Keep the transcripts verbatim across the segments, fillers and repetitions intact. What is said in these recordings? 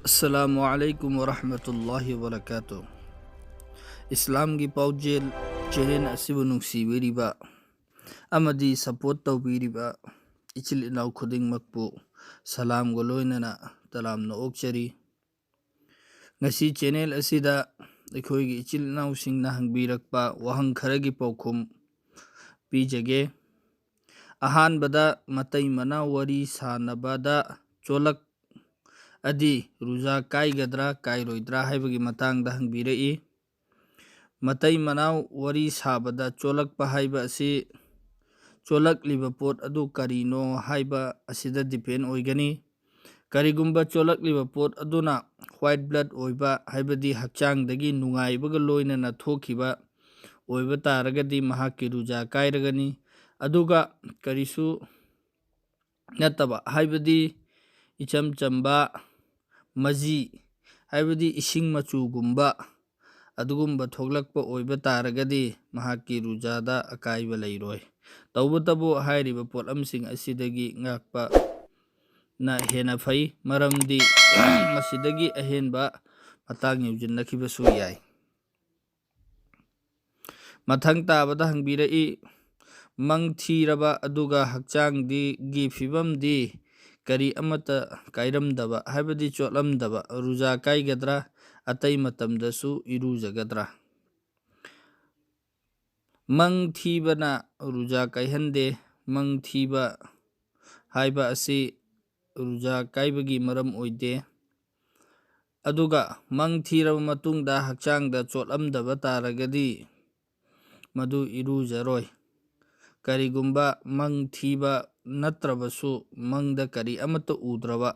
ꯑꯁꯂꯥꯃꯨ ꯑꯂꯥꯏꯀꯨꯝ ꯋꯔꯍꯃꯇꯨꯜꯂꯥꯍꯤ ꯋꯕꯔꯀꯥꯇꯨ꯫ ꯏꯁꯂꯥꯝꯒꯤ ꯄꯥꯎꯖꯦꯜ ꯆꯦꯅꯦꯜ ꯑꯁꯤꯕꯨ ꯅꯨꯡꯁꯤꯕꯤꯔꯤꯕ ꯑꯃꯗꯤ ꯁꯄꯣꯔꯠ ꯇꯧꯕꯤꯔꯤꯕ ꯏꯆꯤꯜ ꯏꯅꯥꯎ ꯈꯨꯗꯤꯡꯃꯛꯄꯨ ꯁꯂꯥꯝꯒ ꯂꯣꯏꯅꯅ ꯇꯔꯥꯝꯅ ꯑꯣꯛꯆꯔꯤ꯫ ꯉꯁꯤ ꯆꯦꯅꯦꯜ ꯑꯁꯤꯗ ꯑꯩꯈꯣꯏꯒꯤ ꯏꯆꯤꯜ ꯏꯅꯥꯎꯁꯤꯡꯅ ꯍꯪꯕꯤꯔꯛꯄ ꯋꯥꯍꯪ ꯈꯔꯒꯤ ꯄꯥꯎꯈꯨꯝ ꯄꯤꯖꯒꯦ꯫ ꯑꯍꯥꯟꯕꯗ, ꯃꯇꯩ ꯃꯅꯥꯎ ꯋꯥꯔꯤ ꯁꯥꯟꯅꯕꯗ ꯆꯣꯂꯛ ꯑꯗꯤ ꯔꯨꯖꯥ ꯀꯥꯏꯒꯗ꯭ꯔꯥ ꯀꯥꯏꯔꯣꯏꯗ꯭ꯔꯥ ꯍꯥꯏꯕꯒꯤ ꯃꯇꯥꯡꯗ ꯍꯪꯕꯤꯔꯛꯏ꯫ ꯃꯇꯩ ꯃꯅꯥꯎ ꯋꯥꯔꯤ ꯁꯥꯕꯗ ꯆꯣꯂꯛꯄ ꯍꯥꯏꯕ ꯑꯁꯤ ꯆꯣꯂꯛꯂꯤꯕ ꯄꯣꯠ ꯑꯗꯨ ꯀꯔꯤꯅꯣ ꯍꯥꯏꯕ ꯑꯁꯤꯗ ꯗꯤꯄꯦꯟ ꯑꯣꯏꯒꯅꯤ꯫ ꯀꯔꯤꯒꯨꯝꯕ ꯆꯣꯂꯛꯂꯤꯕ ꯄꯣꯠ ꯑꯗꯨꯅ ꯋꯥꯏꯠ ꯕ꯭ꯂꯠ ꯑꯣꯏꯕ, ꯍꯥꯏꯕꯗꯤ ꯍꯛꯆꯥꯡꯗꯒꯤ ꯅꯨꯡꯉꯥꯏꯕꯒ ꯂꯣꯏꯅꯅ ꯊꯣꯛꯈꯤꯕ ꯑꯣꯏꯕ ꯇꯥꯔꯒꯗꯤ ꯃꯍꯥꯛꯀꯤ ꯔꯨꯖꯥ ꯀꯥꯏꯔꯒꯅꯤ꯫ ꯑꯗꯨꯒ ꯀꯔꯤꯁꯨ ꯅꯠꯇꯕ, ꯍꯥꯏꯕꯗꯤ ꯏꯆꯝ ꯆꯝꯕ ꯃꯖꯤ, ꯍꯥꯏꯕꯗꯤ ꯏꯁꯤꯡ ꯃꯆꯨꯒꯨꯝꯕ ꯑꯗꯨꯒꯨꯝꯕ ꯊꯣꯛꯂꯛꯄ ꯑꯣꯏꯕ ꯇꯥꯔꯒꯗꯤ ꯃꯍꯥꯛꯀꯤ ꯔꯨꯖꯥꯗ ꯑꯀꯥꯏꯕ ꯂꯩꯔꯣꯏ꯫ ꯇꯧꯕꯇꯕꯨ ꯍꯥꯏꯔꯤꯕ ꯄꯣꯠꯂꯝꯁꯤꯡ ꯑꯁꯤꯗꯒꯤ ꯉꯥꯛꯄꯅ ꯍꯦꯟꯅ ꯐꯩ, ꯃꯔꯝꯗꯤ ꯃꯁꯤꯗꯒꯤ ꯑꯍꯦꯟꯕ ꯃꯇꯥꯡ ꯌꯧꯁꯤꯜꯂꯛꯈꯤꯕꯁꯨ ꯌꯥꯏ꯫ ꯃꯊꯪ ꯇꯥꯕꯗ ꯍꯪꯕꯤꯔꯛꯏ, ꯃꯪ ꯊꯤꯔꯕ ꯑꯗꯨꯒ ꯍꯛꯆꯥꯡꯗꯤꯒꯤ ꯐꯤꯕꯝꯗꯤ ꯀꯔꯤ ꯑꯃꯠꯇ ꯀꯥꯏꯔꯝꯗꯕ, ꯍꯥꯏꯕꯗꯤ ꯆꯣꯠꯂꯝꯗꯕ, ꯔꯨꯖꯥ ꯀꯥꯏꯒꯗ꯭ꯔꯥ? ꯑꯇꯩ ꯃꯇꯝꯗꯁꯨ ꯏꯔꯨꯖꯒꯗ꯭ꯔꯥ? ꯃꯪ ꯊꯤꯕꯅ ꯔꯨꯖꯥ ꯀꯥꯏꯍꯟꯗꯦ꯫ ꯃꯪ ꯊꯤꯕ ꯍꯥꯏꯕ ꯑꯁꯤ ꯔꯨꯖꯥ ꯀꯥꯏꯕꯒꯤ ꯃꯔꯝ ꯑꯣꯏꯗꯦ꯫ ꯑꯗꯨꯒ ꯃꯪ ꯊꯤꯔꯕ ꯃꯇꯨꯡꯗ ꯍꯛꯆꯥꯡꯗ ꯆꯣꯠꯂꯝꯗꯕ ꯇꯥꯔꯒꯗꯤ ꯃꯗꯨ ꯏꯔꯨꯖꯔꯣꯏ꯫ ꯀꯔꯤꯒꯨꯝꯕ ꯃꯪ ꯊꯤꯕ ꯅꯠꯇ꯭ꯔꯕꯁꯨ, ꯃꯪꯗ ꯀꯔꯤ ꯑꯃꯠꯇ ꯎꯗ꯭ꯔꯕ,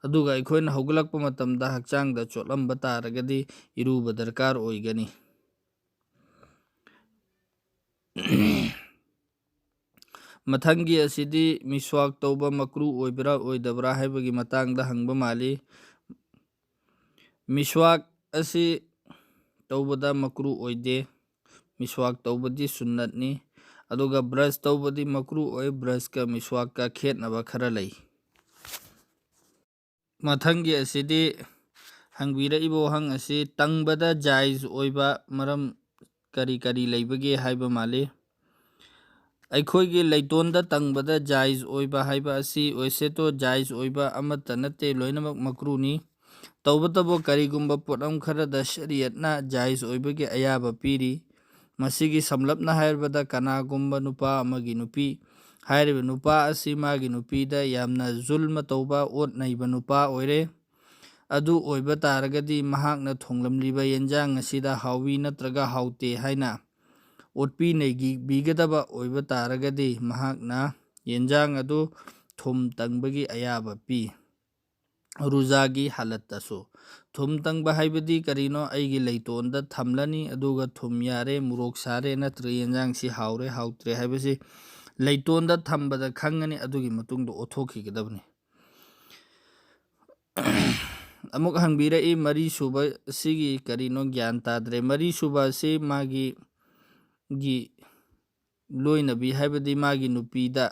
ꯑꯗꯨꯒ ꯑꯩꯈꯣꯏꯅ ꯍꯧꯒꯠꯂꯛꯄ ꯃꯇꯝꯗ ꯍꯛꯆꯥꯡꯗ ꯆꯣꯠꯂꯝꯕ ꯇꯥꯔꯒꯗꯤ ꯏꯔꯨꯕ ꯗꯔꯀꯥꯔ ꯑꯣꯏꯒꯅꯤ꯫ ꯃꯊꯪꯒꯤ ꯑꯁꯤꯗꯤ ꯃꯤꯁ꯭ꯋꯥꯛ ꯇꯧꯕ ꯃꯀ꯭ꯔꯨ ꯑꯣꯏꯕ꯭ꯔꯥ ꯑꯣꯏꯗꯕ꯭ꯔꯥ ꯍꯥꯏꯕꯒꯤ ꯃꯇꯥꯡꯗ ꯍꯪꯕ ꯃꯥꯜꯂꯤ꯫ ꯃꯤꯁ꯭ꯋꯥꯛ ꯑꯁꯤ ꯇꯧꯕꯗ ꯃꯀ꯭ꯔꯨ ꯑꯣꯏꯗꯦ꯫ ꯃꯤꯁ꯭ꯋꯥꯛ ꯇꯧꯕꯗꯤ ꯁꯨꯟꯅꯠꯅꯤ꯫ ꯑꯗꯨꯒ ꯕ꯭ꯔꯁ ꯇꯧꯕꯗꯤ ꯃꯀ꯭ꯔꯨ ꯑꯣꯏ꯫ ꯕ꯭ꯔꯁꯀ ꯃꯤꯁ꯭ꯋꯥꯛꯀ ꯈꯦꯠꯅꯕ ꯈꯔ ꯂꯩ꯫ ꯃꯊꯪꯒꯤ ꯑꯁꯤꯗꯤ ꯍꯪꯕꯤꯔꯛꯏꯕ ꯋꯥꯍꯪ ꯑꯁꯤ ꯇꯪꯕꯗ ꯖꯥꯏꯖ ꯑꯣꯏꯕ ꯃꯔꯝ ꯀꯔꯤ ꯀꯔꯤ ꯂꯩꯕꯒꯦ ꯍꯥꯏꯕ ꯃꯥꯜꯂꯤ꯫ ꯑꯩꯈꯣꯏꯒꯤ ꯂꯩꯇꯣꯟꯗ ꯇꯪꯕꯗ ꯖꯥꯏꯖ ꯑꯣꯏꯕ ꯍꯥꯏꯕ ꯑꯁꯤ ꯋꯦꯁꯦꯇꯣ ꯖꯥꯏꯖ ꯑꯣꯏꯕ ꯑꯃꯠꯇ ꯅꯠꯇꯦ, ꯂꯣꯏꯅꯃꯛ ꯃꯀ꯭ꯔꯨꯅꯤ꯫ ꯇꯧꯕꯇꯕꯨ ꯀꯔꯤꯒꯨꯝꯕ ꯄꯣꯠꯂꯝ ꯈꯔꯗ ꯁꯔꯤꯌꯠꯅ ꯖꯥꯏꯖ ꯑꯣꯏꯕꯒꯤ ꯑꯌꯥꯕ ꯄꯤꯔꯤ꯫ ꯃꯁꯤꯒꯤ ꯁꯝꯂꯞꯅ ꯍꯥꯏꯔꯕꯗ ꯀꯅꯥꯒꯨꯝꯕ ꯅꯨꯄꯥ ꯑꯃꯒꯤ ꯅꯨꯄꯤ, ꯍꯥꯏꯔꯤꯕ ꯅꯨꯄꯥ ꯑꯁꯤ ꯃꯥꯒꯤ ꯅꯨꯄꯤꯗ ꯌꯥꯝꯅ ꯖꯨꯜꯃ ꯇꯧꯕ, ꯑꯣꯠ ꯅꯩꯕ ꯅꯨꯄꯥ ꯑꯣꯏꯔꯦ꯫ ꯑꯗꯨ ꯑꯣꯏꯕ ꯇꯥꯔꯒꯗꯤ ꯃꯍꯥꯛꯅ ꯊꯣꯡꯂꯝꯂꯤꯕ ꯌꯦꯟꯖꯥꯡ ꯑꯁꯤꯗ ꯍꯥꯎꯏ ꯅꯠꯇ꯭ꯔꯒ ꯍꯥꯎꯇꯦ ꯍꯥꯏꯅ ꯑꯣꯠꯄꯤ ꯅꯩꯕꯤꯒꯗꯕ ꯑꯣꯏꯕ ꯇꯥꯔꯒꯗꯤ ꯃꯍꯥꯛꯅ ꯌꯦꯟꯖꯥꯡ ꯑꯗꯨ ꯊꯨꯝ ꯇꯪꯕꯒꯤ ꯑꯌꯥꯕ ꯄꯤ꯫ ꯔꯨꯖꯥꯒꯤ ꯍꯥꯂꯠꯇꯁꯨ ꯊꯨꯝ ꯇꯪꯕ ꯍꯥꯏꯕꯗꯤ ꯀꯔꯤꯅꯣ? ꯑꯩꯒꯤ ꯂꯩꯇꯣꯟꯗ ꯊꯝꯂꯅꯤ, ꯑꯗꯨꯒ ꯊꯨꯝ ꯌꯥꯔꯦ, ꯃꯣꯔꯣꯛ ꯁꯥꯔꯦ, ꯅꯠꯇ꯭ꯔꯒ ꯌꯦꯟꯖꯥꯡꯁꯤ ꯍꯥꯎꯔꯦ ꯍꯥꯎꯇ꯭ꯔꯦ ꯍꯥꯏꯕꯁꯤ ꯂꯩꯇꯣꯟꯗ ꯊꯝꯕꯗ ꯈꯪꯒꯅꯤ, ꯑꯗꯨꯒꯤ ꯃꯇꯨꯡꯗ ꯑꯣꯠꯊꯣꯛꯈꯤꯒꯗꯕꯅꯤ꯫ ꯑꯃꯨꯛ ꯍꯪꯕꯤꯔꯛꯏ, ꯃꯔꯤ ꯁꯨꯕ ꯑꯁꯤꯒꯤ ꯀꯔꯤꯅꯣ ꯒ꯭ꯌꯥꯟ ꯇꯥꯗ꯭ꯔꯦ꯫ ꯃꯔꯤ ꯁꯨꯕ ꯑꯁꯤ ꯃꯥꯒꯤ, ꯒꯤ ꯂꯣꯏꯅꯕꯤ, ꯍꯥꯏꯕꯗꯤ ꯃꯥꯒꯤ ꯅꯨꯄꯤꯗ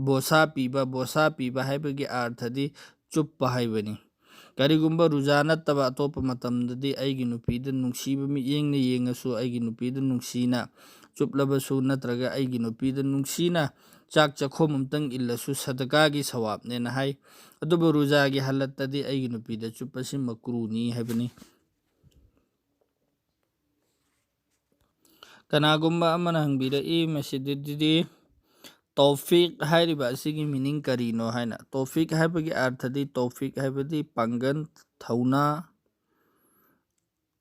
ꯕꯣꯁꯥ ꯄꯤꯕ, ꯕꯣꯁꯥ ꯄꯤꯕ ꯍꯥꯏꯕꯒꯤ ꯑꯥꯔꯊꯗꯤ ꯆꯨꯞꯄ ꯍꯥꯏꯕꯅꯤ꯫ ꯀꯔꯤꯒꯨꯝꯕ ꯔꯨꯖꯥ ꯅꯠꯇꯕ ꯑꯇꯣꯞꯄ ꯃꯇꯝꯗꯗꯤ ꯑꯩꯒꯤ ꯅꯨꯄꯤꯗ ꯅꯨꯡꯁꯤꯕ ꯃꯤꯠꯌꯦꯡꯅ ꯌꯦꯡꯉꯁꯨ, ꯑꯩꯒꯤ ꯅꯨꯄꯤꯗ ꯅꯨꯡꯁꯤꯅ ꯆꯨꯞꯂꯕꯁꯨ, ꯅꯠꯇ꯭ꯔꯒ ꯑꯩꯒꯤ ꯅꯨꯄꯤꯗ ꯅꯨꯡꯁꯤꯅ ꯆꯥꯛ ꯆꯥꯛꯈꯣꯝ ꯑꯃꯇꯪ ꯏꯜꯂꯁꯨ ꯁꯗꯀꯥꯒꯤ ꯁꯋꯥꯕꯅꯦꯅ ꯍꯥꯏ꯫ ꯑꯗꯨꯕꯨ ꯔꯨꯖꯥꯒꯤ ꯍꯥꯂꯠꯇꯗꯤ ꯑꯩꯒꯤ ꯅꯨꯄꯤꯗ ꯆꯨꯞꯄꯁꯤ ꯃꯀ꯭ꯔꯨꯅꯤ ꯍꯥꯏꯕꯅꯤ꯫ ꯀꯅꯥꯒꯨꯝꯕ ꯑꯃꯅ ꯍꯪꯕꯤꯔꯛꯏ, ꯃꯁꯤꯗꯗꯤ ꯇꯧꯐꯤꯛ ꯍꯥꯏꯔꯤꯕ ꯑꯁꯤꯒꯤ ꯃꯤꯅꯤꯡ ꯀꯔꯤꯅꯣ ꯍꯥꯏꯅ꯫ ꯇꯧꯐꯤꯛ ꯍꯥꯏꯕꯒꯤ ꯑꯥꯔꯊꯗꯤ, ꯇꯧꯐꯤꯛ ꯍꯥꯏꯕꯗꯤ ꯄꯥꯡꯒꯜ, ꯊꯧꯅꯥ,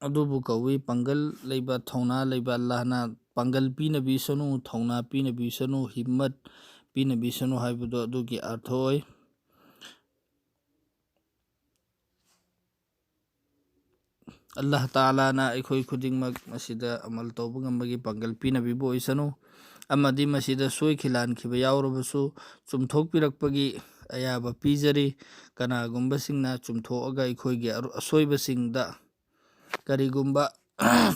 ꯑꯗꯨꯕꯨ ꯀꯧꯏ꯫ ꯄꯥꯡꯒꯜ ꯂꯩꯕ, ꯊꯧꯅꯥ ꯂꯩꯕ, ꯑꯜꯂꯥꯍꯅ ꯄꯥꯡꯒꯜ ꯄꯤꯅꯕꯤꯁꯅꯨ, ꯊꯧꯅꯥ ꯄꯤꯅꯕꯤꯁꯅꯨ, ꯍꯤꯝꯃꯠ ꯄꯤꯅꯕꯤꯁꯅꯨ ꯍꯥꯏꯕꯗꯣ ꯑꯗꯨꯒꯤ ꯑꯥꯔꯊ ꯑꯣꯏ꯫ ꯑꯜꯂꯥꯍ ꯇꯥꯂꯥꯅ ꯑꯩꯈꯣꯏ ꯈꯨꯗꯤꯡꯃꯛ ꯃꯁꯤꯗ ꯑꯃꯜ ꯇꯧꯕ ꯉꯝꯕꯒꯤ ꯄꯥꯡꯒꯜ ꯄꯤꯅꯕꯤꯕ ꯑꯣꯏꯁꯅꯨ, ꯑꯃꯗꯤ ꯃꯁꯤꯗ ꯁꯣꯏꯈꯤ ꯂꯥꯟꯈꯤꯕ ꯌꯥꯎꯔꯕꯁꯨ ꯆꯨꯝꯊꯣꯛꯄꯤꯔꯛꯄꯒꯤ ꯑꯌꯥꯕ ꯄꯤꯖꯔꯤ꯫ ꯀꯅꯥꯒꯨꯝꯕꯁꯤꯡꯅ ꯆꯨꯝꯊꯣꯛꯑꯒ ꯑꯩꯈꯣꯏꯒꯤ ꯑꯔꯨ-, ꯑꯁꯣꯏꯕꯁꯤꯡꯗ ꯀꯔꯤꯒꯨꯝꯕ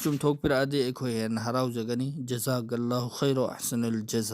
ꯆꯨꯝꯊꯣꯛꯄꯤꯔꯛꯑꯗꯤ ꯑꯩꯈꯣꯏ ꯍꯦꯟꯅ ꯍꯔꯥꯎꯖꯒꯅꯤ꯫ ꯖꯖꯥꯀꯜꯂꯥꯍꯨ ꯈꯩꯔꯣ ꯑꯍꯁꯅꯨꯜ ꯖꯖꯥ꯫